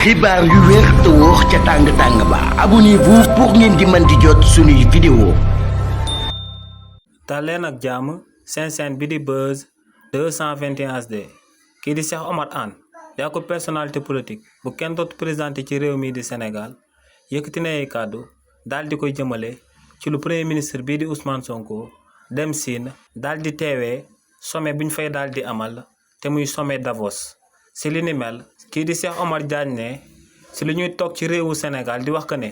xibaar yu wér te wóor ca tàng ba abonnez-vous pour ngeen di mën di jot suñuy vidéo. daleen ak jàmm seen bi di Buzz 221 HD kii di Cheikh Omar Anne yaa ko personnalité politique bu kenn dootu présenté ci réew mi di Sénégal yëkkati na ay kàddu daal di koy jëmale ci lu premier ministre bii di Ousmane Sonko dem Siin daal di teewee sommet bu ñu fay daal di amal te muy sommet Davos. si li ni mel kii di Cheikh Omar Diagne ne si lu ñuy toog ci réewu Sénégal di wax que ne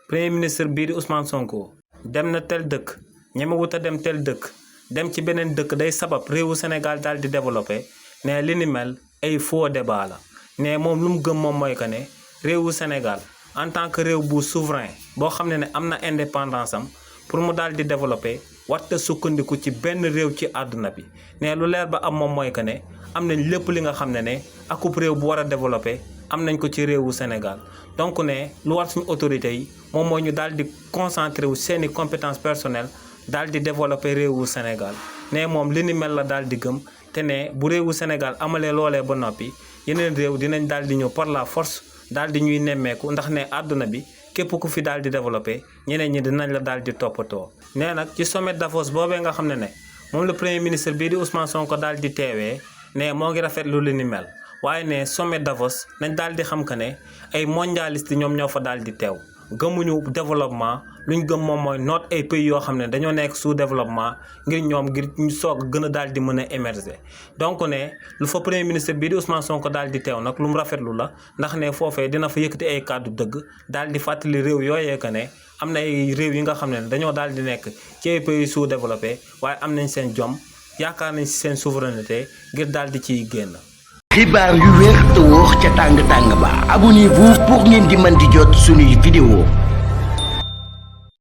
premier ministre bii di Ousmane Sonko dem na tel dëkk ñemewut a dem tel dëkk dem ci beneen dëkk day sabab réewu Sénégal daal di développé ne li ni mel ay faux débat la ne moom lu mu gëm moom mooy que ne réewu Sénégal en tant que réew bu souverain boo xam ne am na indépendance am pour mu daal di développé warta sukkandiku ci benn réew ci àdduna bi ne lu leer ba am moom mooy que ne am nañ lépp li nga xam ne akub réew bu war a développé am nañ ko ci réewu Sénégal donc ne lu war suñu autorités yi moom mooy ñu daal di concentré wu seeni compétences personnelles daal di développé réewu Sénégal ne moom li ni mel la daal di gëm te ne bu réewu Sénégal amalee loolee ba noppi yeneen réew dinañ daal di ñëw par la force daal di ñuy nemmeeku ndax ne àdduna bi képp ku fi daal di développé ñeneen ñi dinañ la daal di toppatoo. nee nag ci sommet Davos boobee nga xam ne moom le premier ministre bii di Ousmane Sonko daal di teewee ne moo ngi rafetlu li ni mel waaye ne sommet Davos nañ daal di xam que ne ay mondialiste ñoom ñoo fa daal di teew gëmuñu développement luñ gëm moom mooy noot ay pays yoo xam ne dañoo nekk sous développement ngir ñoom ngir ñu soog a gën a daal di mën a émerger. donc ne lu fa premier ministre bii di Ousmane Sonko daal di teew nag lu mu rafetlu la ndax ne foofee dina fa yëkkati ay kàddu dëgg daal di fàttali réew yooyee que ne am na ay réew yi nga xam ne dañoo daal di nekk ci ay pays sous développé waaye am nañ seen jom yaakaar nañ ci seen souveraineté ngir daal di ciy génn. xibaar yu wér te wóor ca tàng ba abonnez-vous pour ngeen di mën di jot suñuy vidéo.